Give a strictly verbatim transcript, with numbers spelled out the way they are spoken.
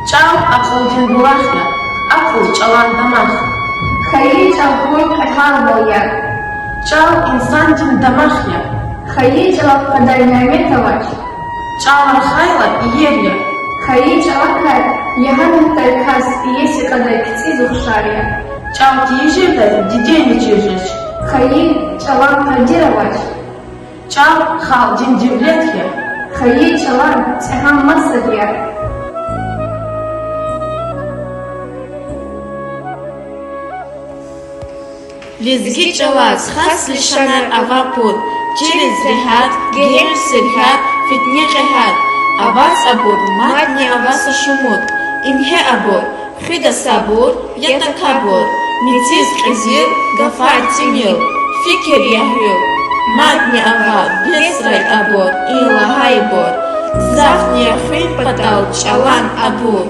ЧӀал акьулдин булах я, акьул чӀалан дамах. Хайи чӀал хьуй кьегьалвал яр. ЧӀал инсандин дамах я. Хайи чӀалал кьадай нямет авач. ЧӀал рахайла иер я. Хайи чӀалакай ягьанатдай кас иеси кьадай кицӀиз ухшар я. ЧӀал тийижирдай дидени чир жеч. Хайи чӀалан къадир авач. ЧӀал халкьдин девлет я. Хайи чӀалан цӀегьан масад я. Лезги чӀалаз хас лишанар ава пуд: чилиз регьят, гегьенш сергьят, фитне-кьегьят. Аваз абур, мадни ава са шумуд. Ингье абур: хуьда сабур, я такабур, мициз кьезил, гафар тӀимил, фикир я гьуьл. Мадни ава бесрай абур и лагьайбур, захъни я хуьн патал чӀалан абур.